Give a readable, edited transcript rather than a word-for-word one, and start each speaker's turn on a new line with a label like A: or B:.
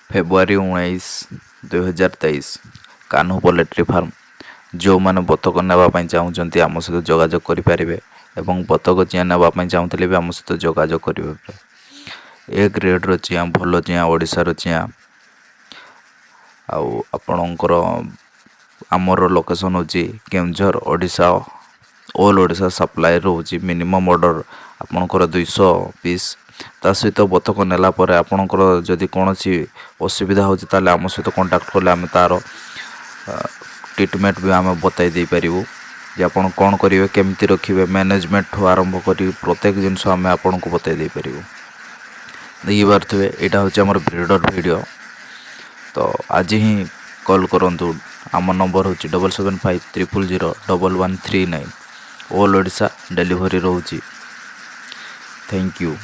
A: ଫେବୃଆରୀ 19, 2023, Kanhu poultry farm. ଯେଉଁମାନେ ବତକ ନେବା ପାଇଁ ଚାହୁଁଛନ୍ତି, ଆମ ସହିତ ଯୋଗାଯୋଗ କରିପାରିବେ ଏବଂ ବତକ ଚିଆଁ ନେବା ପାଇଁ ଚାହୁଁଥିଲେ ବି ଆମ ସହିତ ଯୋଗାଯୋଗ କରିପାରିବେ। ଏ ଗ୍ରେଡ଼ର ଚିଆଁ, ଭଲ ଚିଆଁ, ଓଡ଼ିଶାର ଚିଆଁ। ଆଉ ଆପଣଙ୍କର ଆମର ଲୋକେସନ୍ ହେଉଛି କେଉଁଝର, ଓଡ଼ିଶା। ଅଲ୍ ଓଡ଼ିଶା ସପ୍ଲାଏ ରହୁଛି। ମିନିମମ୍ ଅର୍ଡ଼ର ଆପଣଙ୍କର 200 ପିସ୍। ତା ସହିତ ବତକ ନେଲା ପରେ ଆପଣଙ୍କର ଯଦି କୌଣସି ଅସୁବିଧା ହେଉଛି, ତାହେଲେ ଆମ ସହିତ କଣ୍ଟାକ୍ଟ କଲେ ଆମେ ତା'ର ଟ୍ରିଟମେଣ୍ଟ ବି ଆମେ ବତାଇ ଦେଇପାରିବୁ ଯେ ଆପଣ କ'ଣ କରିବେ, କେମିତି ରଖିବେ। ମ୍ୟାନେଜମେଣ୍ଟଠୁ ଆରମ୍ଭ କରି ପ୍ରତ୍ୟେକ ଜିନିଷ ଆମେ ଆପଣଙ୍କୁ ବତାଇ ଦେଇପାରିବୁ। ଦେଖିପାରୁଥିବେ, ଏଇଟା ହେଉଛି ଆମର ବ୍ରିଡ଼ର ଭିଡ଼ିଓ। ତ ଆଜି ହିଁ କଲ୍ କରନ୍ତୁ। ଆମ ନମ୍ବର ହେଉଛି 7750001139। All Odisha delivery ରହୁଛି। Thank you.